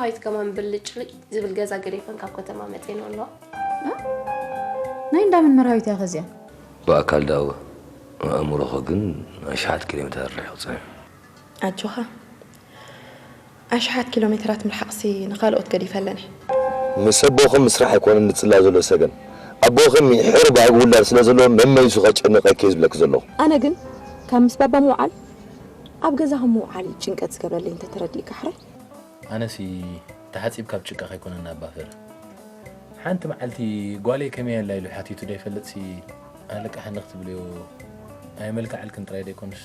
ቤት ከማን ብልጭልጭ ዝብል ገዛ ገዲፈን ካብ ከተማ መጺኤን ኣለዋ። ናይ እንዳምን መርሃዊት እያ ከዚኣ። ብኣካል ዳኣ ኣእምሮኸ ግን ኣሽሓት ኪሎ ሜትር ርሒቑ ጸኒሑ። ኣጆኻ ኣሽሓት ኪሎ ሜትራት ምርሓቕሲ ንኻልኦት ገዲፈ ኣለኒ። ምስ ኣቦኺ ምስራሕ ኣይኮነን ዝጽላ ዘሎ ሰገን። ኣቦኺ ሚሒሩ ባህጊ ውላድ ስለ ዘለዎ መመሊሱ ከጨንቐኪ እዩ ዝብለኪ ዘለኹ። ኣነ ግን ካብ ምስ ባባ ምውዓል ኣብ ገዛኹም ምውዓል እዩ ጭንቀት ዝገብረለይ እንተተረዲእካ ሕራይ። ኣነሲ ተሓጺብካ ኣብ ጭቃ ከይኮነና ኣባ ፍረ። ሓንቲ መዓልቲ ጓለይ ከመይ ኣላ ኢሉ ሓቲቱ ደይፈልጥሲ ኣለቃሕኒ ክትብልዮ ኣይመልክዓልክን ጥራይ ደይኮንስ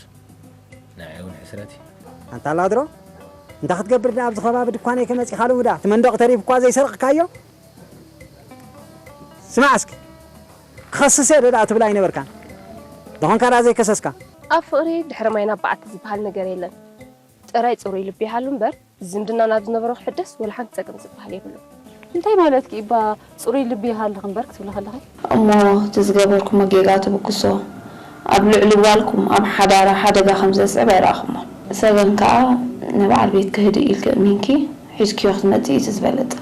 ንዓይ እውን ሕስረት እዩ። ኣንታ ኣላድሮ እንታይ ክትገብር ደኣ ኣብዚ ከባቢ ድኳነይ ከመጺኻ ልውዳ እቲ መንደቕ ተሪፉ እኳ ዘይሰርቕካዮ። ስማዕ እስኪ ክኸስስ እየ ዶ ደኣ ትብል ኣይነበርካን? ደኾንካ ደኣ ዘይከሰስካ? ኣብ ፍቕሪ ድሕሪ ማይ ናብ በዓቲ ዝበሃል ነገር የለን። ጥራይ ጽሩይ ልቢ ይሃሉ እምበር ዝምድና ናብ ዝነበሮ ክሕደስ ወላ ሓንቲ ጸገም ዝበሃል የብሉን። እንታይ ማለትኪ ኢባ ጽሩይ ልቢ ይሃልኽ እምበር ክትብሊ ከለኺ? እሞ እቲ ዝገበርኩሞ ጌጋ ትብክሶ ኣብ ልዕሊ ጓልኩም ኣብ ሓዳራ ሓደጋ ከም ዘስዕብ ኣይረኣኹሞን። ሰገን ከኣ ንበዓል ቤትኪ ህድእ ኢልኪ እሚንኪ ሒዝክዮ ክትመጺ እዩ እቲ ዝበለጸ።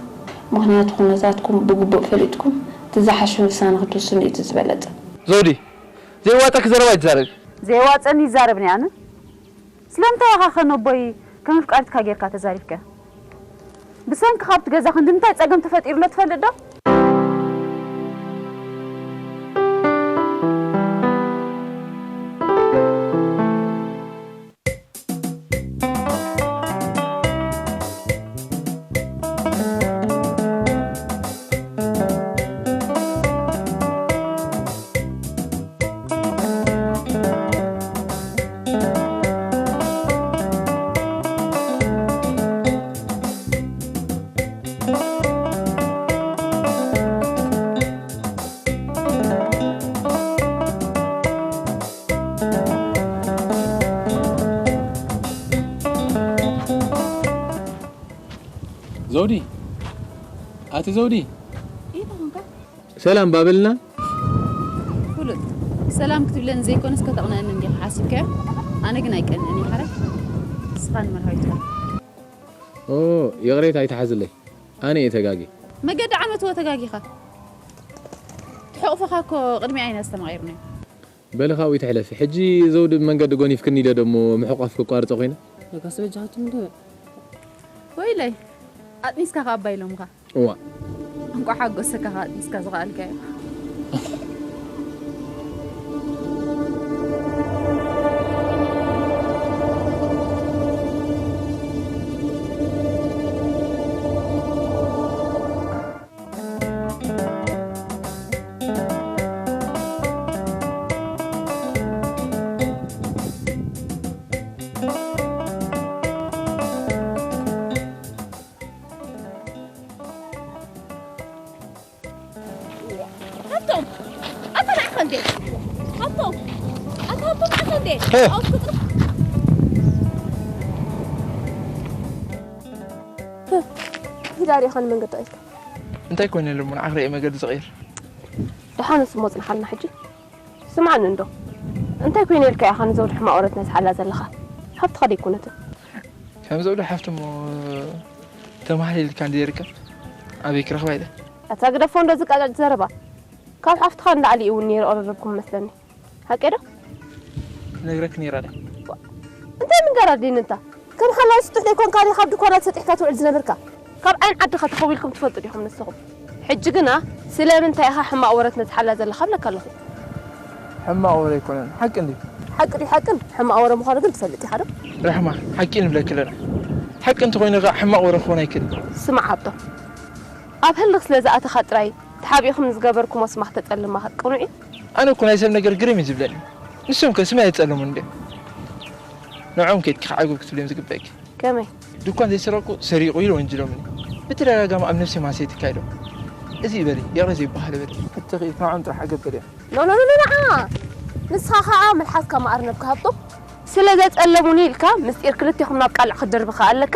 ምኽንያቱ ኩነታትኩም ብግቡእ ፈሊጥኩም እቲ ዝሓሸ ውሳነ ክትውስኑ እዩ እቲ ዝበለጸ። ዘውዲ ዘይዋጸኪ ዘረባ ኣይትዛረቢ። ዘየዋጸኒ ይዛረብ እኒ ኣነ ስለምንታይ ኢኻ ከ ነቦይ ከም ኣፍቃሪትካ ጌርካ ተዛሪብካዮ? ብሰንክኻ ኣብቲ ገዛ ክንዲ እንታይ ጸገም ተፈጢሩ ኣሎ ትፈልጥ ዶ? ዘውዲ ኣቲ ዘውዲ ሰላም ባበልና። ፍሉጥ ሰላም ክትብለኒ ዘይኮነስ ከተቕንአኒ እንዲኻ ሓሲብካዮ። ኣነ ግን ኣይቀንእን እየ ሓራይ። ንስኻ ንመርሃዊትካ። ኦ ይቕሬታ ኣይትሓዝለይ። ኣነ እየ ተጋግየ። መገዲ ዓመት እወ ተጋጊኻ። ትሕቑፍኻ እኮ ቅድሚኣ ኢና ዝተማቒርናዮ። በሊ ካብኡ ይትሕለፊ። ሕጂ ዘውዲ ብመንገዲ ጎኒፍክኒ ኢለ ዶ እሞ ምሕቋፍ ከቋርጾ ኮይነ? ለካስ በጃኻትኩም ዶ? ወይለይ ኣጥኒስካ ከኣ ኣባይ ኢሎምኻ። እዋእ። እንቋዕ ሓጎሰካ ከኣ ኣጥኒስካ ዝኸኣልካዮ። ሃብቶም ኣታ ንዓኻ እንዴ ሃብቶም ኣታ ሃብቶም ንዓኻ እንዴ ኣውስጥሩ ሂዳሪኻን መንገዲ ኢልካ እንታይ ኮይነ ልሙን ዓኽሪ እየ መገዲ ዝቕይር ደሓን ንስሞ ጽንሓልና ሕጂ ስምዓኒ እንዶ እንታይ ኮይነ ኢልካ ኢኻ ንዘውዲ ሕማቕ ወረ ትነዝሓላ ዘለኻ ሓፍትኻ ደይኮነትን ከም ዘውዲ ሓፍቲ እሞ ተማህሊልካ እንድየ ይርከብ ኣበይ ክረኽባ ኢለ ኣታ ግደፎ እንዶ ዝቃጫጭ ዘረባ ካብ ሓፍትኻ ንላዕሊ እውን ነይሩ ቅርርብኩም መስለኒ ሓቂ ዶ ክነግረክ ነይረ ዳ እንታይ ምንጋር ኣድልየኒ እንታ ከም ሓላዊ ስጡሕ ደይኮንካ ዲኻ ኣብ ድኳናት ሰጢሕካ ትውዕል ዝነብርካ ካብ ዓይን ዓድኻ ተኸዊልኩም ትፈልጡ ዲኹም ንስኹም ሕጂ ግና ስለምንታይ ኢኻ ሕማቕ ወረ ትነዝሓላ ዘለኻ እብለካ ኣለኹ። ሕማቕ ወረ ኣይኮነን ሓቂ እንድዩ። ሓቂ ድዩ ሓቅን ሕማቕ ወረ ምዃኑ ግን ትፈልጥ ኢኻ ዶ? ራሕማ ሓቂ ንብለኪ ኣለና። ሓቂ እንተኾይኑ ኸኣ ሕማቕ ወረ ክኾን ኣይክእልን። ስማዕ ሃብቶም ኣብ ህልኽ ስለ ዝኣተኻ ጥራይ ተሓቢእኹም ንዝገበርኩሞ ስማኽ ተጸልማ ቅኑዕ እዩ? ኣነ እኮ ናይ ሰብ ነገር ግርም እዩ ዝብለኒ። ንሶም ከ ስመይ ኣይጸልሙን ድዮም? ንዕኦም ከይድኪ ክዓግብ ክትብልዮም ዝግበእኪ። ከመይ? ድኳን ዘይሰረቁ ሰሪቑ ኢሉ ወንጅሎምኒ። ብተደጋጋሚ ኣብ ነብሲ ማሰይ ትካይዶ። እዚ ይበሊ፣ ይቕረ ዘይበሃል በሊ። ሕጂ ኽኢልኪ ንዕኦም ጥራሕ ኣገብር እያ። ኖ ኖ ኖ ኖ ንዓ ንስኻ ኸዓ መልሓስካ መኣርነብካ ሃብቶም ስለ ዘጸለሙኒ ኢልካ ምስጢር ክልቴኹም ናብ ቃልዕ ክትደርቢ ኸዓ ኣለካ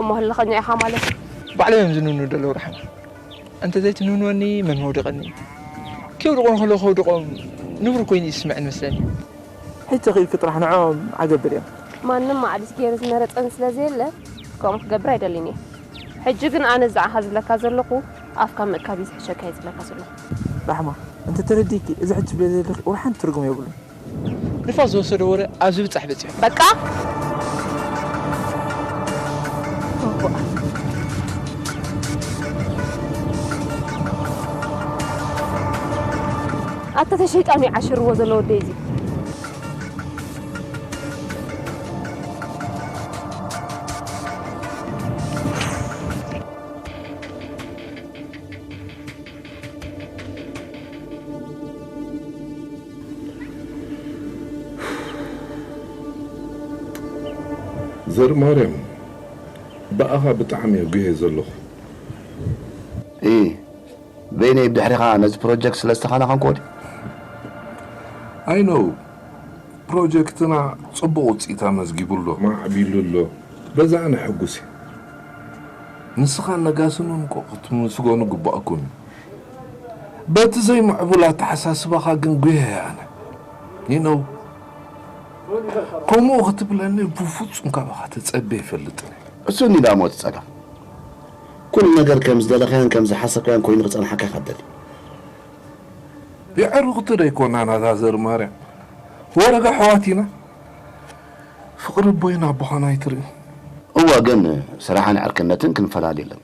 እሞ ህልኸኛ ኢኻ ማለት እዩ። ባዕሎም እዮም ዝንውኑ ዘለዉ ራሕማ። እንተ ዘይትንውንወኒ መን መውደቐኒ እዩ። ከየውድቑ እንከለዉ ከውድቖም ንቡር ኮይኑ እዩ ዝስምዐኒ መስለኒ። ሕጂ ተኽኢልኪ ጥራሕ ንዕኦም ዓገብር እዮም። ማንም ማዕሊስ ገይሩ ዝመረጸኒ ስለ ዘየለ ከምኡ ክገብር ኣይደልን እየ። ሕጂ ግን ኣነ ዝዓኻ ዝብለካ ዘለኹ ኣፍካ ምእካብ እዩ ዝሕሸካ እየ ዝብለካ ዘለኹ። ራሕማ፣ እንተ ተረዲእኪ እዚ ሕጂ ትብልዮ ዘለኺ ወላ ሓንቲ ትርጉም የብሉን። ንፋስ ዝወሰዶ ወረ ኣብዚ ብጻሕ በጺሑ። በቃ። ኣታ ተሸይጣኑ ይዓሽርዎ ዘሎ ወደይ እዚ። ዘርማርያም፣ ብኣኻ ብጣዕሚ እየ ጉህየ ዘለኹ። እይ፣ በይነይ ብድሕሪኻ ነዚ ፕሮጀክት ስለ ዝተኻናኸንክዎ ድዩ? I know፣ ፕሮጀክትና ጽቡቕ ውጽኢት ኣመዝጊቡ ኣሎ፣ ማዕቢሉ ኣሎ። በዚ ኣነ ሕጉስ እየ። ንስኻን ነጋስን እንኮ ክትምስገኑ ግባእኩም እዩ። በቲ ዘይምዕቡል ኣተሓሳስባኻ ግን ጉህየ ኣነ። You know፣ ከምኡ ክትብለኒ ብፍጹም ካባኻ ተጸብየ ኣይፈልጥን እየ። እሱ እንዲ ደኣ እሞ እቲ ጸገም። ኩሉ ነገር ከም ዝደለኻዮን ከም ዝሓሰብካዮን ኮይኑ ክጸንሓካ ኢኻ ትደሊ። የዕሩኽቲ ዶ ኣይኮናን ኣዛዘር ማርያም? ወረጋ ኣሕዋት ኢና። ፍቕሪ ኣቦይን ኣቦኻን ኣይትርእዩ? እወ፣ ግን ስራሕን ዕርክነትን ክንፈላሊ ኣለና።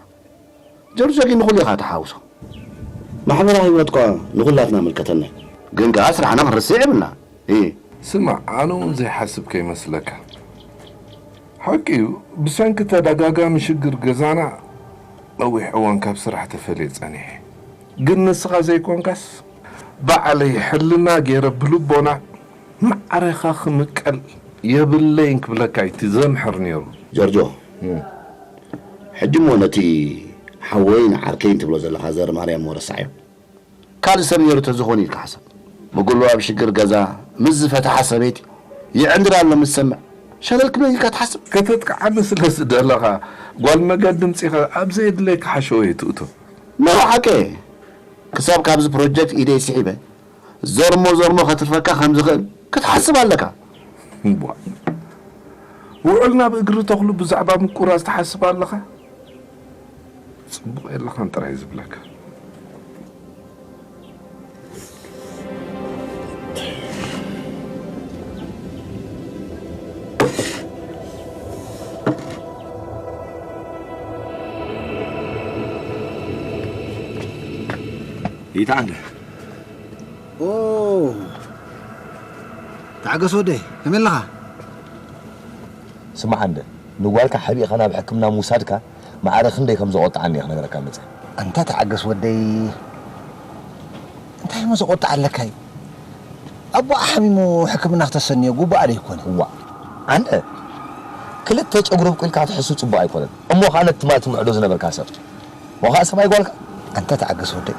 ጀርጆ ግን ንኹሉ ኢኻ ትሓውሶ። ማሕበራዊ ህይወት እኳ ንኹላትና ምልከተና እዩ። ግን ከኣ ስራሕና ክንርስዕ የብልና። እይ። ስማዕ፣ ኣነ እውን ዘይሓስብ ከይመስለካ። ሓቂ እዩ፣ ብሰንኪ ተደጋጋሚ ሽግር ገዛና ነዊሕ እዋን ካብ ስራሕ ተፈልየ ጸኒሐ። ግን ንስኻ ዘይኮንካስ፣ ባዕለይ ሕልና ገይረ ብልቦና ማዕረኻ ክምቀል የብለይን ክብለካ እዩ እቲ ዘምሕር ነይሩ። ጀርጆ፣ እም። ሕጂ እሞ ነቲ ሓወይን ዓርከይን ትብሎ ዘለኻ ዘርማርያም እሞ ረሳዓዮ። ካልእ ሰብ ነይሩ ተዝኾን ኢልካ ሓሰብ። ብጉልባብ ሽግር ገዛ ምስ ዝፈትሓ ሰበይቲ ይዕንድር ኣሎ ምስ ሰምዕ ሸለል ክብል ኢልካ ትሓስብ። ከተጥቅዓኒ ስለ ዝደለኻ ጓል መገዲ ምጺኻ ኣብ ዘየድለየካ ሓሸወ እየ ትእቶ። No፣ ሓቀይ። ክሳብ ካብዚ ፕሮጀክት ኢደይ ስሒበ ዘርሞ ዘርሞ ከትርፈካ ከም ዝኽእል ክትሓስብ ኣለካ። እምቧ። ውዕል ናብ እግሪ ተኽሉ ብዛዕባ ምቁራጽ ትሓስብ ኣለኻ? ጽቡቕ የለኻን ጥራይ ዝብለካ። ይትዓንደ። ኦ፣ ተዓገስ ወደይ፣ ከመይ ኣለኻ? ስማዕ እንደ ንጓልካ ሓቢእኻ ናብ ሕክምና ምውሳድካ ማዕረ ክንደይ ከም ዘቖጥዓኒ እየ ክነግረካ መጸ። ኣንታ ተዓገስ ወደይ፣ እንታይ እሞ ዘቖጥዓ ኣለካ እዩ? ኣቦኣ ሓሚሙ ሕክምና ክተሰንዮ ጉቡኣ ዶ ይኮነ? እዋ ኣነ ክልተ ጨጉሪ ኣብቁልካ ክትሕሱ ጽቡቕ ኣይኮነን። እሞ ኸኣ ነቲ ትማል ትምዕዶ ዝነበርካ ሰብ ሞኻእ ሰብኣይ ጓልካ? ኣንታ ተዓገስ ወደይ፣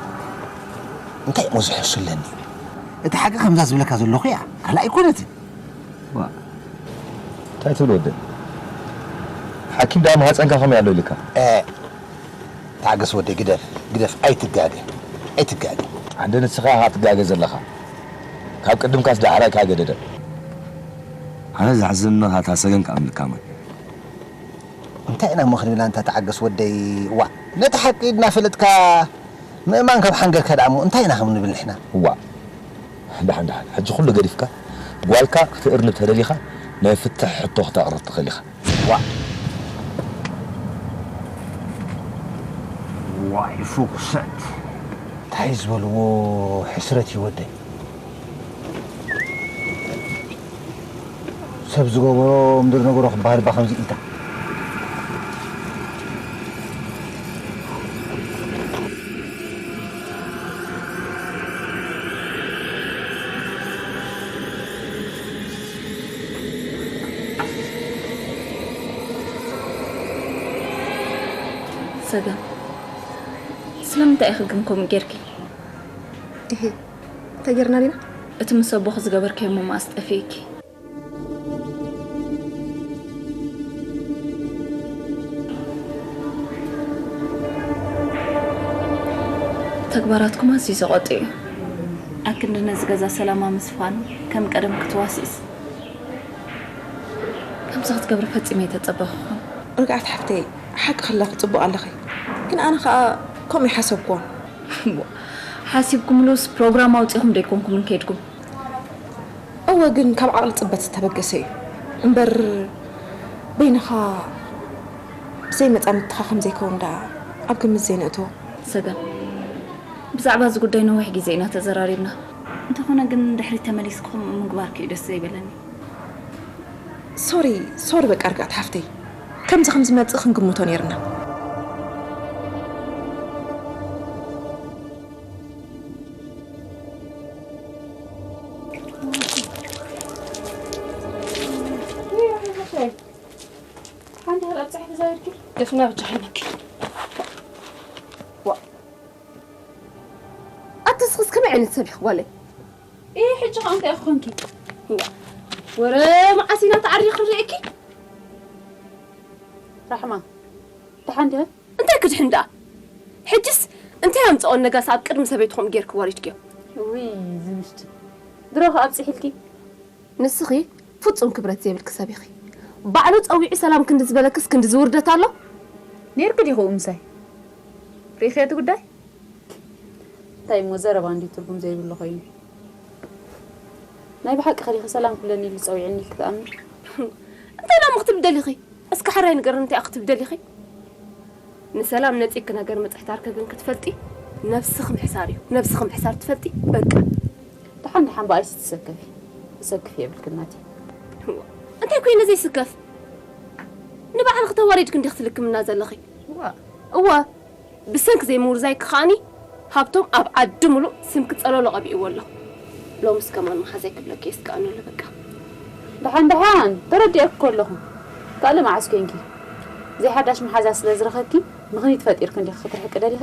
እንታይ እሞ ዝሕሱ ኣለኒ? እቲ ሓቂ ከምዛ ዝብለካ ዘለኹ እያ፣ ካልእ ኣይኮነትን። ዋ፣ እንታይ ትብል ወደይ? ሓኪም ደኣ ማህጸንካ ከመይ ኣሎ ኢልካ? እ፣ ተዓገስ ወደይ፣ ግደፍ፣ ግደፍ፣ ኣይትጋገ፣ ኣይትጋገ። ኣንደ ንስኻ ኢኻ ትጋገ ዘለኻ። ካብ ቅድምካስ ዳሕራይካ ገደደ። ኣነ ዘሕዝነኻ እታ ሰገን ከኣ ምልካማ። እንታይ ኢና እሞ ክንብል ኣንታ ተዓገስ ወደይ፣ ዋ፣ ነቲ ሓቂ እናፈለጥካ ምእማን ካብ ሓንገርካ ደኣ እሞ እንታይ ኢና ከም ንብል ንሕና? እዋእ፣ ደሓን ደሓን፣ ሕጂ ኩሉ ገዲፍካ ጓልካ ክትእርንብ ተደሊኻ ናይ ፍትሕ ሕቶ ክተቕርብ ትኽእል ኢኻ። እዋእ። ዋይ ፉክሰት። እንታይ ዝበልዎ ሕስረት እዩ ወደይ። ሰብ ዝገበሮ እምድር ነገሮ ክበሃል እባ ከምዚ ኢልካ። ሰገን፣ ስለምንታይ ኢኺ ግን ከምኡ ጌርኪ? እሄ፣ እንታይ ጌርና ዲና? እቲ ምስ ኣቦኺ ዝገበርክዮ እሞ መኣስ ጠፊእኪ? ተግባራትኩም ኣዝዩ ዘቖጥዕ እዩ። ኣክንዲ ነዚ ገዛ ሰላም ኣብ ምስፋን ከም ቀደም ክትዋስኢስ ከምዚ ክትገብሪ ፈጺመ ኣይተጸበኹኹን። ርግኣት ሓፍተይ፣ ሓቂ ከለኺ ጽቡቕ ኣለኺ፣ ግን ኣነ ኸኣ ከምኡ ኣይሓሰብኩዎን። ሓሲብኩምሉስ ፕሮግራም ኣውጺኹም ደይኮንኩምን ከይድኩም? እወ፣ ግን ካብ ዓቕሊ ጽበት ዝተበገሰ እዩ እምበር፣ በይንኻ ብዘይ መጻምድትኻ ከም ዘይከውን ደኣ ኣብ ግምት ዘይነእትዎ። ሰገን፣ ብዛዕባ እዚ ጉዳይ ነዊሕ ግዜ ኢና ተዘራሪብና። እንተኾነ ግን ድሕሪት ተመሊስኩም ምግባርኪ እዩ ደስ ዘይበለኒ። ሶሪ፣ ሶሪ፣ በቃ ርግኣት ሓፍተይ፣ ከምዚ ከም ዝመጽእ ክንግምቶ ነይርና። ሓንቲ ካልኣት ጻሕፊ ዛይርኪ ደፍና ብቻ ሓይነኪ። ዋ። ኣቲ እስኽስ ከመይ ዓይነት ሰብ ኢኺ ጓለይ? እይ፣ ሕጂ ኸኣ እንታይ ኢኺ ኮንኪ? ዋ። ወረ መዓስ ኢና ተዓሪኽ ንርእየኪ? ራሕማ፣ ደሓን ዲኺ? እንታይ ክድሕን ደኣ? ሕጅስ እንታይ ኣምጽኦ ነጋሲ ኣብ ቅድሚ ሰበይትኹም ጌርኪ ወሪድክዮ? ውይ፣ ዝምሽቲ። ድሮ ኸኣ ኣብጺሕልኪ። ንስኺ ፍጹም ክብረት ዘይብልኪ ሰብ ኢኺ። ባዕሉ ጸዊዑ ሰላም ክንዲ ዝበለክስ ክንዲ ዝውርደት ኣሎ? ኔርኪ ዲኺ ምሳይ? ርኢኽዮ እቲ ጉዳይ? እንታይ እሞ ዘረባ እንድዩ ትርጉም ዘይብሉ ኮይኑ። ናይ ብሓቂ ኸዲኺ ሰላም ክብለኒ ኢሉ ጸዊዑኒ ኢልኪ ትኣምኒ? እንታይ ደኣ እሞ ክትብሊ ደሊኺ? እስከ ሕራይ ንገርኒ፣ እንታይ ክትብሊ ደሊኺ? ንሰላም ነጺግኪ ነገር ምጽሕታርኪ ግን ክትፈልጢ፣ ነብስኺ ምሕሳር እዩ። ነብስኺ ምሕሳር ትፈልጢ? በቃ። ደሓን ደሓን ብኣይሲ ትሰከፊ። ትሰክፊ የብልክን ናተይ። እዋ፣ እንታይ ኮይነ ዘይስከፍ? ንባዕልኺ ተዋሪድኪ እንዲኺ ትልክምና ዘለኺ። እዋ። እዋ፣ ብሰንኪ ዘይምውርዛይኪ ከኣኒ ሃብቶም ኣብ ዓዲ ምሉእ ስምኪ ጸለሎ ቀቢእዎ ኣሎ። ሎምስ ከማን መሓዛይ ክብለኪ የስክኣኒ ኣሎ በቃ። ደሓን ደሓን ተረዲኤኪ እኮ ኣለኹ። ካልእ መዓስ ኮንኪ? ዘይሓዳሽ መሓዛ ስለ ዝረኸብኪ ምኽኒት ፈጢርኪ እንዲኺ ክትርሕቂ ደሊኺ?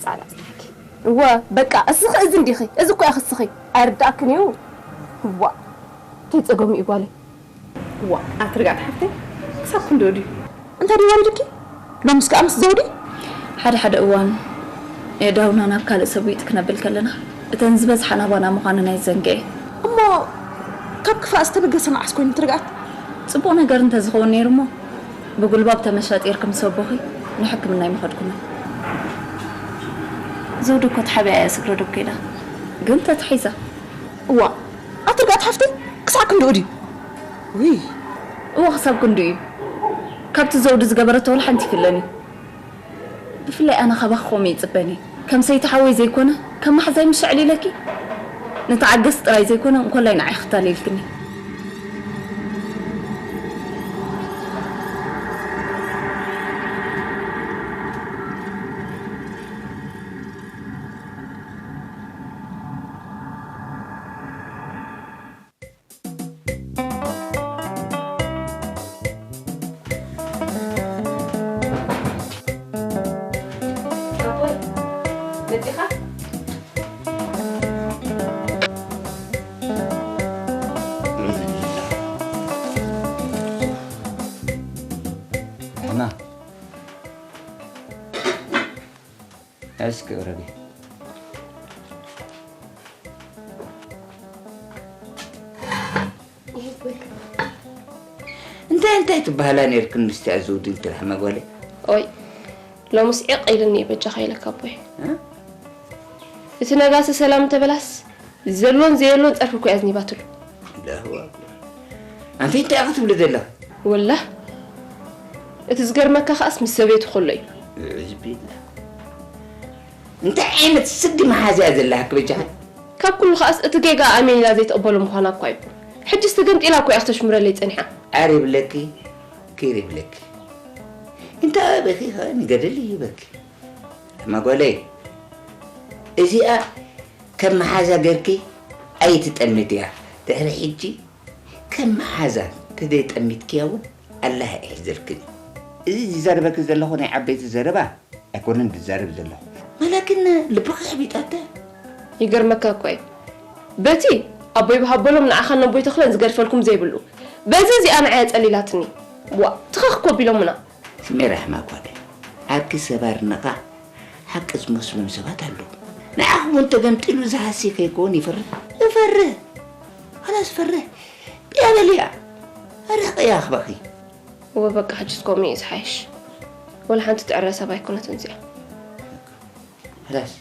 ጻዕዳ ጽናሕኪ። እወ በቃ እስኺ እዚ እንዲኺ፣ እዚ እኮ ኢኺ እስኺ። ኣይርድኣክን እዩ። እዋ፣ እንታይ ጸገሙ እዩ ጓለይ? እዋ፣ ኣቲ ርግኣት ሓፍተይ፣ ክሳብ ክንድኡ ድዩ? እንታይ ድዩ ወሪዱኪ? ሎምስ ከኣ ምስ ዘውዲ? ሓደ ሓደ እዋን የእዳውና ናብ ካልእ ሰብ ዊጥ ክነብል ከለና፣ እተን ዝበዝሓ ናባና ምዃነን ኣይዘንግኤ። እሞ ካብ ክፋእ ዝተበገሰ መዓስ ኮይኑ፣ ኣቲ ርግኣት? ጽቡቕ ነገር እንተዝኸውን ነይሩ እሞ፣ ብጉልባብ ተመሻጢርኪ ምስ ኣቦኺ ንሕክምና ኣይምኸድኩምን። ዘውዲ እኮ ተሓቢኣ እያ ስግረ ዶብ ከይዳ፣ ግን ተታሒዛ። እዋ፣ ኣቲ ርግኣት ሓፍተይ፣ ክሳብ ክንድኡ ድዩ? ውይ። እወ፣ ክሳብ ክንድኡ እዩ። ካብቲ ዘውዲ ዝገበረቶ ወላ ሓንቲ ይፍለን እዩ። ብፍላይ ኣነ ካባኺ ከምኡ ይጽበን እየ። ከም ሰይቲ ሓወይ ዘይኮነ፣ ከም መሓዛይ ምሽ ኣዕሊለኪ፣ ንተዓገስ ጥራይ ዘይኮነ፣ እንኮላይ ንዓይ ክታለልክኒ። ኣቦይ፣ መጺኻ? ሕና። እስኪ ቅረቢ። እንታይ እንታይ ትበሃላ ነርክን ምስቲ ኣዘውድን ትረሕመ ጓለይ? ኦይ፣ ሎምስ ዒቕ ኢልኒ እዩ በጃኻ ኢለካ ኣቦይ። እ? እቲ ነጋሲ ሰላም እንተበላስ፣ ዘሎን ዘየሎን ጸርፊ እኮ እያ ኣዝኒባትሉ። ኣላሁ ኣክበር። ኣንቲ እንታይ ኢኻ ትብሊ ዘለኺ? ወላህ፣ እቲ ዝገርመካ ከኣስ ምስ ሰበይቱ ከሎ እዩ። ኣዑዝ ቢላህ። እንታይ ዓይነት ስዲ መሓዛ እያ ዘለካ በጃኻ? ካብ ኩሉ ከኣስ እቲ ጌጋ ኣሜን ኢላ ዘይትቕበሎ ምዃና እኳ እዩ። ሕጅስ ተገምጢላ እኮ እያ ክተሽምረለይ ጸኒሓ። ዓር ይብለኪ፣ ኪር ይብለኪ። እንተ ኣበኺ ኸኣ ንገደል ይህበኪ። እማ ጓለይ፣ እዚኣ ከም መሓዛ ገርኪ ኣይትጠምትያ። ድሕሪ ሕጂ ከም መሓዛ ተዘይጠሚትክያ እውን ኣላህ ኣይሕዘልክን። እዚ ዝዛረበኪ ዘለኹ ናይ ዓበይቲ ዘረባ ኣይኮነን ዝዛረብ ዘለኹ። ማለክን ልብኺ ኣሕቢጣተ። ይገርመካ እኮ እዩ። በቲ ኣቦይ ብሃበሎም ንዓኻን ነቦይ ተኽለን ዝገድፈልኩም ዘይብሉ። በዚ እዚኣ ንዓይ ኣጸሊላትኒ። ዋ፣ ትኸኽ እኮ ቢሎምና። ስሜ ራሕማ ጓለይ፣ ዓርኪ ሰባር ነቓዕ ሓቂ ዝመስሎም ሰባት ኣለዉ። ንዓኹም እውን ተገምጢሉ ዝሃሲ ከይከውን ይፈርህ። እፈርህ። ኸላስ ፈርህ። ብያ በልያ። ኣርሕቕያ ኣኽባኺ። እወ በቃ፣ ሕጅስ ከምኡ እዩ ዝሓይሽ። ወላ ሓንቲ ትዕረ ሰብ ኣይኮነትን እዚኣ። ሕዳስ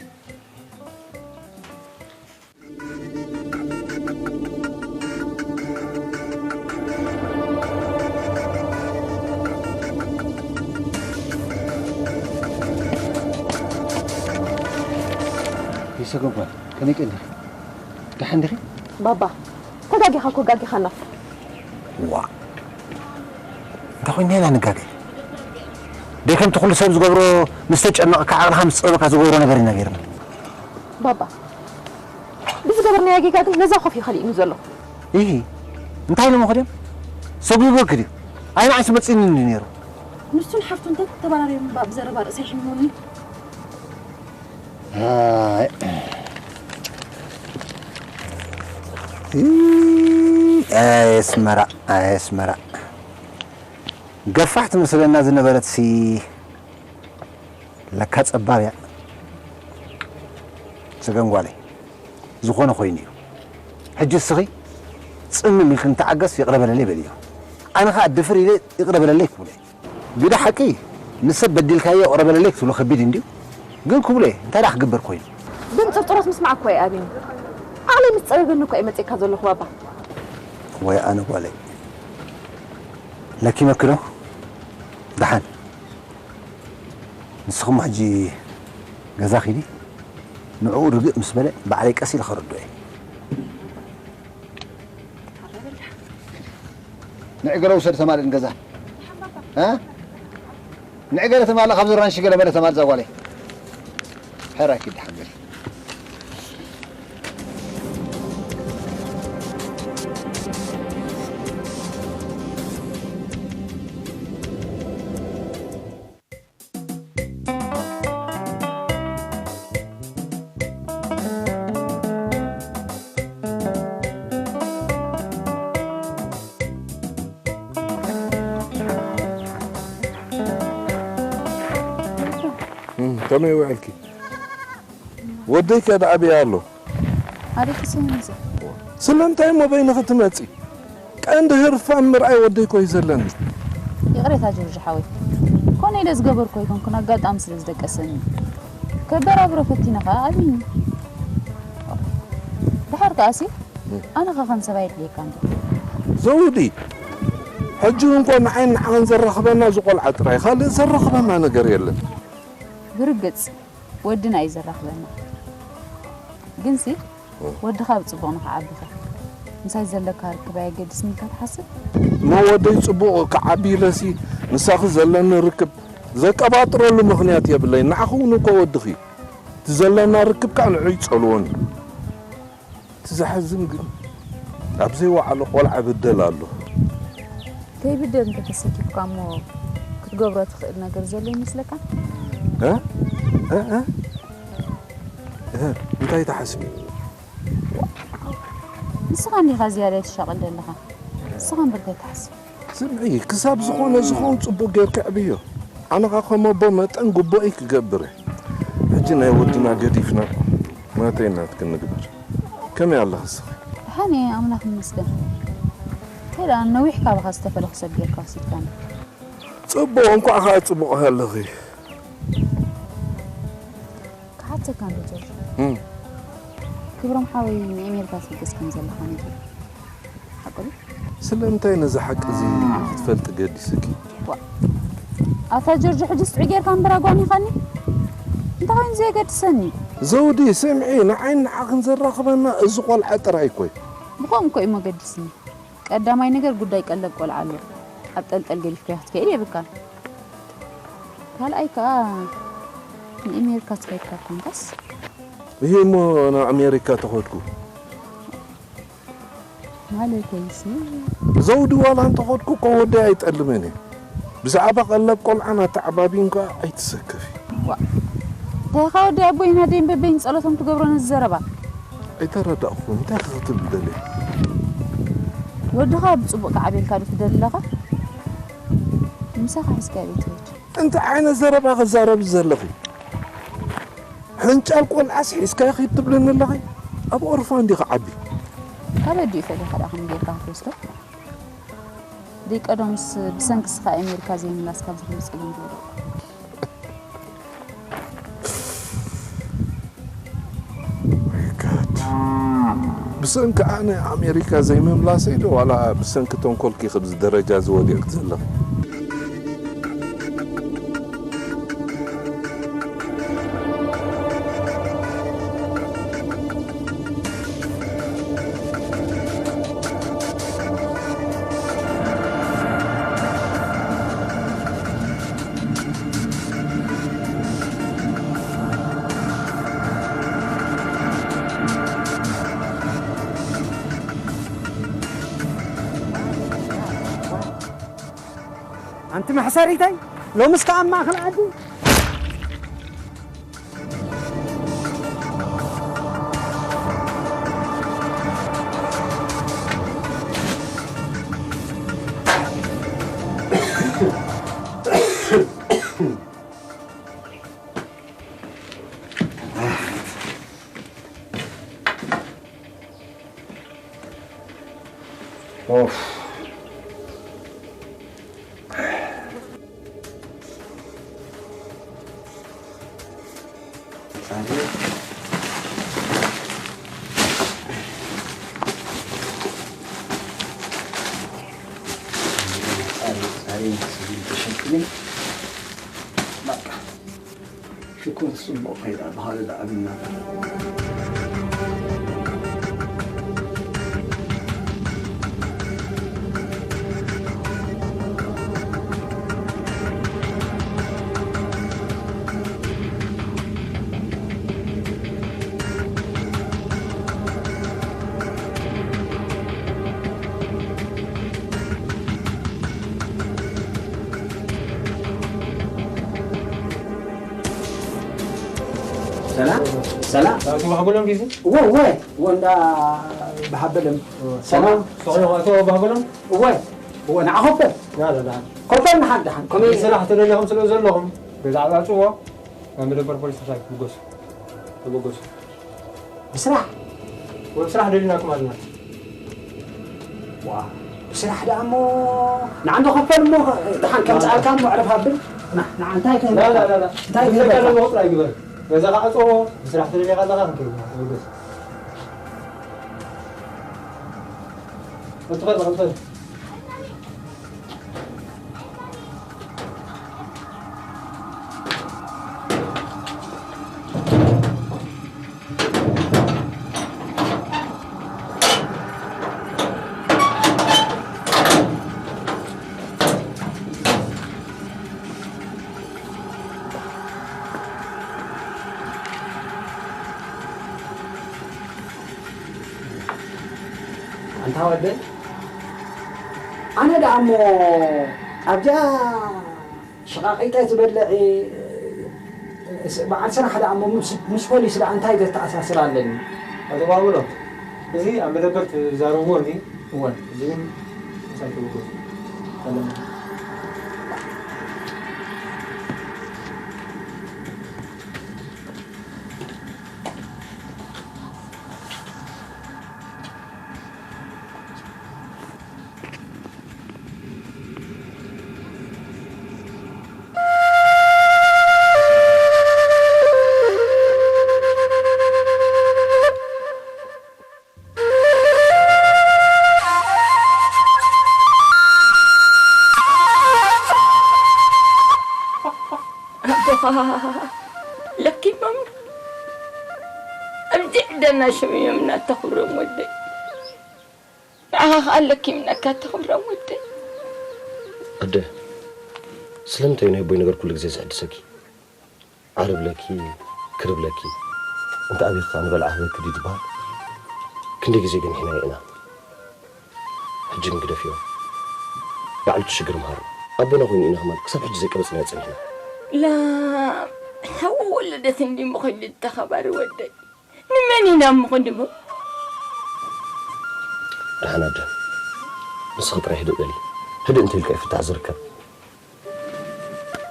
ይሰገጓል ከመይ ቀኒኺ? ደሓን ዲኺ? ባባ ተጋጊኻ እኮ ጋጊኻና። ዋ እንታይ ኮይና ኢና ንጋገ? ደይ ከምቲ ኩሉ ሰብ ዝገብሮ ምስ ተጨነቕካ ዓቕልኻ ምስ ጸበካ ዝገብሮ ነገር ኢና ገይርና። ባባ ብዝገበርናዮ ጌጋ ግን ነዛ ኮፍ እዩ ከሊእኒ ዘሎ። ይሂ እንታይ ኢሎምኺ ድዮም? ሰጒግወኪ ድዩ? ኣይ ንዓይስ መጺእኒ እንዲ ነይሩ። ንሱን ሓፍቱ እንተተባራርዮም እባ ብዘረባ ርእሰይ ሕሚሙኒ። ኣይ ኣይ ኣስመራ ኣይ ኣስመራ ገፋሕ ትመስለና ዝነበረትሲ ለካ ጸባብ እያ። ሰገን ጓለይ ዝኾነ ኮይኑ እዩ። ሕጂ እስኺ ጽምም ኢልኪ ንተዓገስ ይቕረ በለለይ በልዮ። ኣነ ኸኣ ድፍር ኢለ ይቕረ በለለይ ክብሎ እየ። ግደ ሓቂ ንሰብ በዲልካዮ ይቕረ በለለይ ክትብሎ ከቢድ እንድዩ። ግን ክብሎ እየ እንታይ ደኣ ክግበር ኮይኑ። ግን ጥርጥሮት ምስማዕ እኮ እየ ኣብዩኒ። ዓቕለይ ምስ ጸበበኒ እኮ እየ መጺእካ ዘለኹ ባባ። ወይ ኣነ ጓለይ ለኪመኪ ዶ? ደሓን ንስኺ እሞ ሕጂ ገዛ ኪዲ ንዕኡ ርግእ ምስ በለ ባዕለይ ቀስ ኢለ ከረድኦ እየ። ንዒ ገለ ውሰድ ተማል ንገዛ እ ንዒ ገለ ተማል ካብ ዝራንሺ ገለ በለ ተማል እዛ ጓለይ ሕራይ ኪድ ሓንገል ከመይ ውዕልኪ? ወደይ ከ ደኣ ኣበይ ኣሎ? ኣበይ ክስእን እዩ ዘሎ? ስለምንታይ እሞ በይንኺ ትመጺ? ቀንዲ ህርፋን ምርኣይ ወደይ እኮ እዩ ዘለኒ። ይቕሬታ ጆርጆ ሓወይ፣ ኮነ ኢለ ዝገበርኩ ኣይኮንኩን፣ ኣጋጣሚ ስለ ዝደቀሰኒ። ከበራብሮ ፈቲነ ኸኣ ኣብዩኒ። ደሓር ከኣሲ ኣነ ኸ ከም ሰብ ኣየድልየካን ድዩ? ዘውዲ፣ ሕጂ እውን እኮ ንዓይን ንዓኽን ዘራኽበና እዚ ቆልዓ ጥራይ፣ ካልእ ዘራኽበና ነገር የለን። ብርግጽ ወድና እዩ ዘራኽበና። ግንሲ ወድኻ ብጽቡቕ ንኽዓቢ ኢኻ። ምሳይ ዘለካ ርክብ ኣየገድስን ኢልካ ትሓስብ? እሞ ወደይ ጽቡቕ ክዓቢ ኢለሲ ምሳኺ ዘለኒ ርክብ ዘቀባጥረሉ ምኽንያት የብለይን። ንዓኺ እውን እኮ ወድኺ እዩ። እቲ ዘለና ርክብ ከኣ ንዑ ይጸልዎን እዩ። እቲ ዘሕዝን ግን ኣብ ዘይወዓሎ ቆልዓ ይብደል ኣሎ። ከይብደል እንተተሰኪፍካ እሞ ክትገብሮ ትኽእል ነገር ዘሎ ይመስለካ? እ? እ? እ? እ? እንታይ ትሓስቢ? ንስኻ እንዲኻ ዝያዳ ትሻቐል ዘለኻ። ንስኻ እምበር እንታይ ትሓስብ? ስምዒ፣ ክሳብ ዝኾነ ዝኸውን ጽቡቕ ጌርኪ ኣዕብዮ። ኣነ ኸኣ ከም ኣቦ መጠን ግቡእይ ክገብር እየ። ሕጂ ናይ ወድና ገዲፍና ናተይ ናትክን ንግበር። ከመይ ኣለኺ እስኺ? ደሓን እየ ኣምላኽ ይመስገን። እንታይ ደኣ ነዊሕ ካባኻ ዝተፈለኹ ሰብ ጌርካ ወሲድካኒ። ጽቡቕ፣ እንቋዕ ኸኣ ጽቡቕ ሃለኺ። ክሓተካ እንዶ ጆርጆ። ክብሮም ሓወይ ንኤሜሪካ ትብገስ ከም ዘለኻ ነጊሩ። ሓቁ ድዩ? ስለምንታይ ነዚ ሓቂ እዚ ክትፈልጢ ገዲስኪ? ዋእ! ኣታ ጆርጆ ሕጂ ስጡዕ ጌርካ እምበር ኣጓኒኻኒ። እንታይ ኮይኑ ዘየገድሰኒ? ዘውዲ ስምዒ ንዓይን ንዓኽን ዘራኽበና እዚ ቆልዓ ጥራይ እኮ እዩ። ብኸምኡ እኮ እዩ መገድስኒ። ቀዳማይ ነገር ጉዳይ ቀለብ ቆልዓ ኣሎ። ኣብ ጠልጠል ገዲፍካዮ ክትከይድ የብልካን። ካልኣይ ከኣ ንኤሜሪካ ትኸይድ ካብ ኮንካስ። እሂ እሞ ናብ ኣሜሪካ ተኸድኩ። ማለተይሲ ዘውዲ ዋላ እንተኸድኩ እኮ ወደይ ኣይጠልምን እየ። ብዛዕባ ቀለብ ቆልዓን ኣተዓባብዩን ከኣ ኣይትሰከፊ። ዋእ እንታይ ኢኻ ወዲ ኣቦይን ኣደይን በበይን ጸሎቶም ትገብሮ ነዚ ዘረባ? ኣይተረዳእኹን እንታይ ኢኺ ክትብል ደልየ? ወድኻ ብጽቡቕ ክዓብየልካ ዶ ትደሊ ኣለኻ? ምሳኻ ሒዝካዮ ኣበይ ትኸይድ? እንታይ ዓይነት ዘረባ ክትዛረቢ ዘለኺ? ሕንጫል ቆልዓስ ሒዝካዮ ኺድ ትብልኒ ኣለኺ? ኣብ ኦርፋን ድዩ ክዓቢ? ካብ ኣዲኡ ፈሊኻ ደኣ ከመይ ጌርካ ክትወስዶ? ደይ ቀደሙስ ብሰንኪ ስኻ ኣሜሪካ ዘይምላስ ካብዚ ኩሉ ጸገም ዝወደቕኩ። ብሰንኪ ኣነ ኣሜሪካ ዘይምምላሰይ ዶ ዋላ ብሰንኪ ተንኮልኪ ክብዚ ደረጃ እዚ ወዲቕኪ ዘለኺ? ኣንቲ መሕሰሪተይ፣ ሎምስ ከኣ ኣብ ማእከል ዓዲ። ኦፍ። ሽኮር ጽቡቕ ከይዳ ባህሪ ደኣ ብናታ። ሰላም፣ ሰላም። ኣቶ ባህጎሎም ዲዚ? እወ፣ እወ፣ እወ፣ እንዳ ብሃበለም። እወ። ሰላም። ሰላም፣ ኣቶ ባህጎሎም? እወ፣ እወ፣ ንዓ ኮበል። ያ፣ ዳ፣ ዳ። ኮበል ንሓን ደሓን። ከመይ? ስራሕ ተደሊኹም ስለ ዘለኹም፣ ብዛዕባ ጽዎ ናብ መደበር ፖሊስ ተሳጊ፣ ምጎሱ። ተበገሱ። ብስራሕ? ወብ ስራሕ ደሊናኩም ኣለና። ዋ፣ ብስራሕ ደኣ እሞ ንዓንዶ ከፈል እሞ፣ ደሓን ከምጽኣልካ እሞ ዕረፍ ኣብል። ና፣ ንዓ እንታይ ክህበካ? ላ፣ ላ፣ ላ፣ ላ። እንታይ ብዘይካ ክህበካ? ደሞ ጥራይ ግበር። በዛ ከዓ ጽዎ፣ ብስራሕ ትደልየካ ኣለኻ፣ ክንከይድ ኢና። ተበገስ። እትኸድ፣ እትኸድ። ኣንታ ወደይ፣ ኣነ ደኣ እሞ ኣብዚኣ ሸቓቒጠ ዝበልዕ፣ ስ-፣ በዓል ስራሕ ደኣ እሞ ምስ፣ ምስ ፖሊስ ደኣ እንታይ ዘተኣሳስር ኣለኒ? ኣቶ ባቡሎ፣ እዚ ኣብ መደበር ትዛረብዎ እንዲ፣ እወ። እዚ ግን ምሳይ ተበገሱ። ኣለና። ኣቦኻ ለኪሞም ኣብዚ ዕደና ሸሚሞምና ተኽብሮም ወደይ። ንዓኻ ከኣ ለኪምናካ ተኽብሮም ወደይ። ኣደ፣ ስለምንታይ ናይ ኣቦይ ነገር ኩሉ ግዜ ዘሐድሰኪ? ዓርብለኪ፣ ክርብለኪ፣ እንተ ኣቢኺ ከኣ ንበልዓ ህበኪ ድዩ ዝበሃል? ክንደይ ግዜ ገኒሕናዮ ኢና። ሕጂ ግን ግደፍዮ። ባዕሉ እቲ ሽግር ምሃሮ። ኣቦና ኮይኑ ኢና ከማን ክሳብ ሕጂ ዘይቀበጽናዮ ጸኒሕና። ላ፣ ሓው ወለደት እንዲ ምኾይድ ተኸባሪ ወደይ። ንመን ኢና እሞ ክንድሞ? ደሓን ኣደ፣ ንስኺ ጥራይ ህድእ በሊ። ህድእ እንተኢልካ እዩ ፍታሕ ዝርከብ።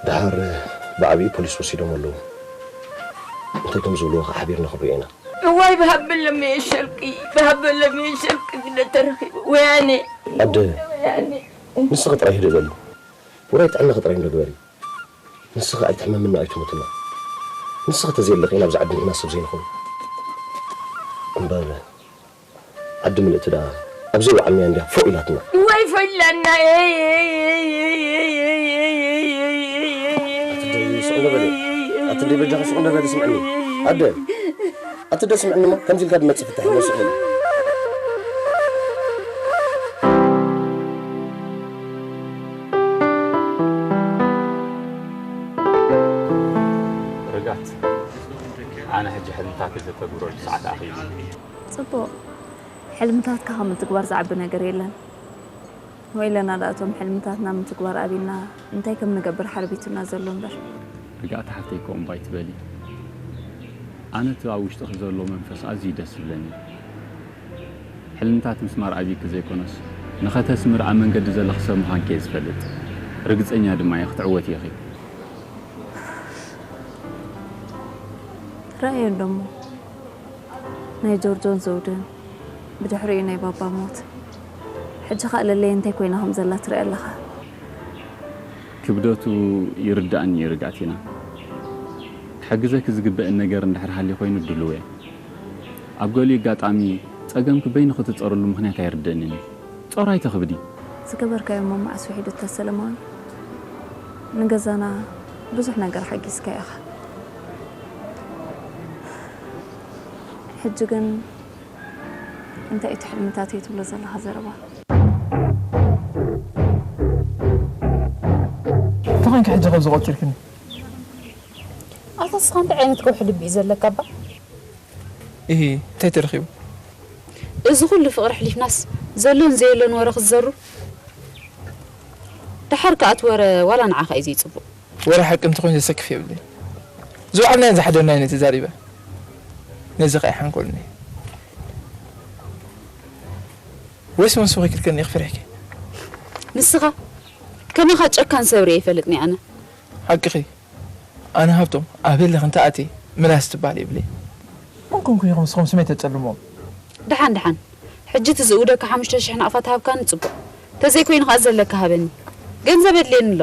ደሓር ብዓቢኡ ፖሊስ ወሲዶም ኣለዉ። እንታይ ከም ዝብልዎ ኸዓ ሓቢርና ክንሪኦ ኢና። እዋይ ብሃበሎም እየ ሸልቂ፣ ብሃበሎም እየ ሸልቂ ግደ ተረኺቡ። ወያኔ። ኣደ፣ ወያኔ። ንስኺ ጥራይ ህድእ በሊ። ውራይ ጥዕናኺ ጥራይ እንዶ ግበሪ። ንስኺ ኣይትሕመምና ኣይትሙትና። ንስኺ ተዘየለኺ ኢና ኣብዚ ዓዲ ንሕና ሰብ ዘይንኸውን። እምበር ዓዲ ምልእቲ ደኣ ኣብ ዘይወዓልናያ እንድያ ፎእ ኢላትና። ወይ ፈላና። ኣትደይ ስቕ እንደ በሊ። ኣትደይ በጃኺ ስቕ እንደ በሊ ስምዕኒ። ኣደ፣ ኣትደ ስምዕኒ እሞ ከምዚ ኢልካ ድመጽእ ፍታሕ ይመስል። ርጋት፣ ኣነ ሕጂ ሕልምታተይ ዘተግብረሉ ሰዓት ኣኺሉ። ጽቡቕ። ሕልምታትካ ካብ ምትግባር ዝዓቢ ነገር የለን። ወይለና ደኣ እቶም ሕልምታትና ምትግባር ኣቢና እንታይ ከም ንገብር ሓርቢቱና ዘሎ እምበር። ርግኣት ሓፍተይ ከምኡ እምባ ኣይትበሊ። ኣነ እቲ ኣብ ውሽጥኺ ዘሎ መንፈስ ኣዝዩ ደስ ዝብለኒ። ሕልምታት ምስማር ኣብይኪ ዘይኮነስ፣ ንኸተስምሪ ኣብ መንገዲ ዘለኺ ሰብ ምዃንኪ እየ ዝፈልጥ። ርግጸኛ ድማ እየ ክትዕወቲ ኢኺ። ራእዮ እንዶ እሞ። ናይ ጆርጆን ዘውድን፣ ብድሕሪኡ ናይ ባባ ሞት። ሕጂ ኸኣ ለለየ እንታይ ኮይና ከም ዘላ ትርኢ ኣለኻ። ክብደቱ ይርድኣኒ እዩ ርግኣቲና። ክሕግዘኪ ዝግበእን ነገር እንድሕር ሃልዩ ኮይኑ ድሉው እየ። ኣብ ገሊኡ ኣጋጣሚ ጸገምኪ በይንኺ ትጸርሉ ምኽንያት ኣይርድእንን እዩ። ጾር ኣይተኽብዲ። ዝገበርካዮ እሞ መዓስ ውሒዱ እታ ሰለማዊ? ንገዛና ብዙሕ ነገር ሓጊዝካዮ ኢኻ። ሕጂ ግን እንታይ እቲ ሕልምታተይ ትብሎ ዘለኻ ዘረባ? እንታይ ኮንኪ ሕጂ ካብዚ ቆጺርክኒ? ኣታ እስኻ እንታይ ዓይነት ከውሒ ልቢ እዩ ዘለካ እባ? እሂ፣ እንታይ ተረኺቡ? እዚ ኩሉ ፍቕሪ ኣሕሊፍናስ ዘሎን ዘየሎን ወረ ክትዘሩ? ደሓር ከኣ እቲ ወረ ዋላ ንዓኻ እዩ ዘይጽቡቕ። ወረ ሓቂ እንተኾይኑ ዘሰክፍ የብለይን። ዝወዓልናዮን ዝሓደርናዮን እየ ተዛሪበ። ነዚ ከኣ ይሓንኮልኒ። ወይስ መንሱ ከይክልከልኒ ኢኺ ፈሪሕኪ? ንስኻ ከማኻ ጨካን ሰብ ርእየ ኣይፈልጥን እየ ኣነ። ሓቅኺ። ኣነ ሃብቶም ኣብ ህልኽ እንተ ኣትየ ምላስ ትበሃል የብለይን። መን ኮንኩ ኢኹም ንስኹም ስመይ ተጸልምዎም? ደሓን ደሓን። ሕጂ እቲ ዝእውደካ ሓሙሽተ ሽሕ ናቕፋ ተሃብካኒ ጽቡቕ። ተዘይኮይኑ ከኣ ዘለካ ሃበኒ። ገንዘብ የድልየኒ ኣሎ።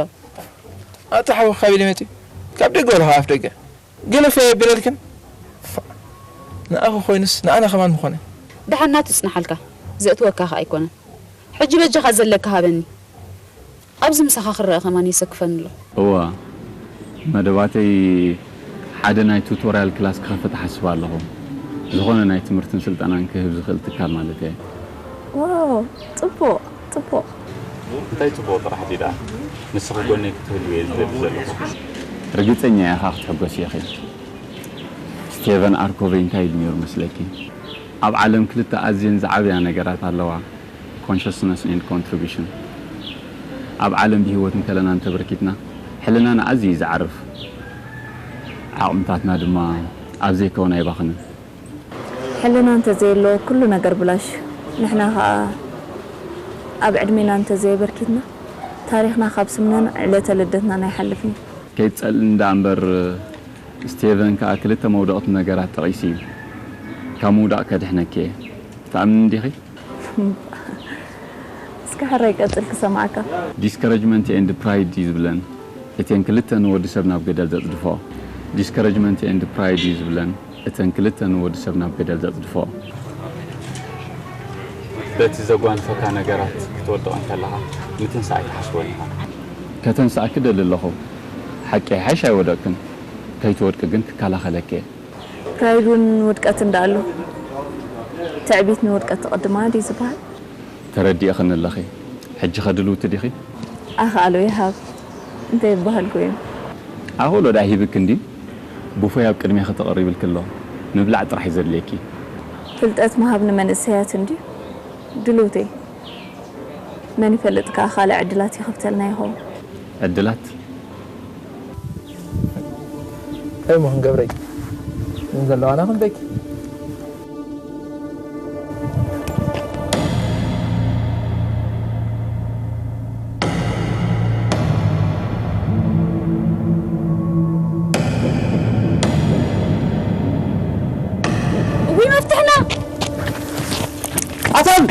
ኣታ ሓው ካበይ መጺኡ? ካብ ደገ ወላ ካብ ኣፍ ደገ? ገለ ፈይ ኣቢለልክን? ፋእ። ንኣኺ ኮይኑስ ንኣና ከማን ምኾነ። ደሓን ናቱ ይጽንሓልካ። ዘእትወካ ከኣ ኣይኮነን። ሕጂ በጃኻ ዘለካ ሃበኒ። ኣብዚ ምሳኻ ክረአ ከማን የሰክፈኒ ኣሎ። እወ፣ መደባተይ ሓደ ናይ ቱቶርያል ክላስ ክኸፍት እሓስብ ኣለኹ። ዝኾነ ናይ ትምህርትን ስልጠናን ክህብ ዝኽእል ትካል ማለት እየ። ዋው፣ ጽቡቕ፣ ጽቡቕ። እንታይ ጽቡቕ ጥራሕ ድዩ ደኣ? ንስኺ ጎነይ ክትህልዊ እየ ዝደሊ ዘለኹ። ርግጸኛ እየ ኢኻ ክትሕጎሲ ኢኺ። ስቴቨን ኣርኮቨይ እንታይ ኢሉ ነይሩ መስለኪ? ኣብ ዓለም ክልተ ኣዝየን ዝዓበያ ነገራት ኣለዋ፣ ኮንሸስነስ ኤንድ ኮንትሪቢሽን። ኣብ ዓለም ብህይወት እንከለና እንተበርኪትና፣ ሕልናና ኣዝዩ እዩ ዝዓርፍ። ዓቕምታትና ድማ ኣብ ዘይከውን ኣይባኽንን። ሕልና እንተዘየሎ ኩሉ ነገር ብላሽ እዩ። ንሕና ኸኣ ኣብ ዕድሜና እንተዘየበርኪትና፣ ታሪኽና ካብ ስምናን ዕለተ ልደትናን ኣይሓልፍን እዩ። ከይትጸልእኒ ደኣ እምበር፣ ስቴቨን ከኣ ክልተ መውደቕቲ ነገራት ጠቒሱ እዩ። ካብ ምውዳቕ ከድሕነኪ እየ። ትኣምኒ ዲኺ? እስከ ሕራይ ቀጽል ክሰምዓካ። ዲስከረጅመንት ኤንድ ፕራይድ እዩ ዝብለን። እተን ክልተ ንወዲ ሰብ ናብ ገደል ዘጽድፍኦ። ዲስከረጅመንት ኤንድ ፕራይድ እዩ ዝብለን። እተን ክልተ ንወዲ ሰብ ናብ ገደል ዘጽድፍኦ። በቲ ዘጓንፈካ ነገራት ክትወድቕ እንከለኻ፣ ምትንሳእ ኣይትሓስቦን ኢኻ። ከተንስኣኪ እደሊ ኣለኹ። ሓቂ ይሓይሽ ኣይወደቕክን። ከይትወድቂ ግን ክከላኸለኪ እየ። ፕራይድ እውን ውድቀት እንዳኣሉ፣ ትዕቢት ንውድቀት ትቕድማ ድዩ ዝበሃል? ተረዲእኽኒ ኣለኺ። ሕጂ ኸ ድልውቲ ዲኺ? ኣኽኣሎ ይሃብ። እንታይ ይበሃል ኮይኑ? ኣኽእሎ ደኣ ሂብኪ እንድዩ። ቡፎይ ኣብ ቅድሜኺ ተቐሪብልኪ ኣሎ። ምብላዕ ጥራሕ እዩ ዘድልየኪ። ፍልጠት ምሃብ ንመንእሰያት እንድዩ ድልውተይ። መን ይፈልጥ ከኣ ካልእ ዕድላት ይኸፍተልና ይኸውን። ዕድላት? እንታይ እሞ ክንገብረይ? ምን ዘለዋና ክንበኪ? እውይ መፍትሕና! ኣታን!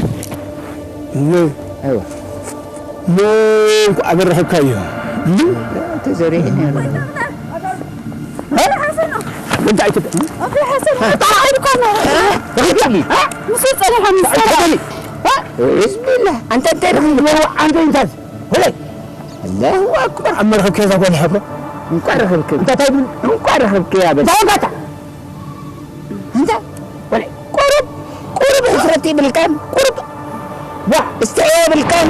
ምን? ኣይዋ። ምን እኮ ኣበረኸካዮ? ምን? ተዘሪዒ ነይሩ። እ? እንታይ ትብ-? ኣፍላ ሓሰን፣ ኣፍላ ሓሰን፣ ኣፍላ ሓሰን፣ እ? ምስ ጸኒሖም ምስ እንታይ ደሊ? እ? ብስሚላ፣ ኣንተ እንታይ ደሊ? ወ-፣ ኣንተ እንታይ? ወለይ። ኣላሁ ኣክበር። ኣብ መርኸብ ከዛ ጓል ሕብሮ። እንኳን ረኸብክ። እንታይ ታይ ብል? እንኳን ረኸብክ ያ በል። እንታይ ባታ? እንታይ? ወለይ፣ ቁሩብ፣ ቁሩብ ሕፍረት ይብልካን? ቁሩብ። ዋ፣ እስተየ ይብልካን?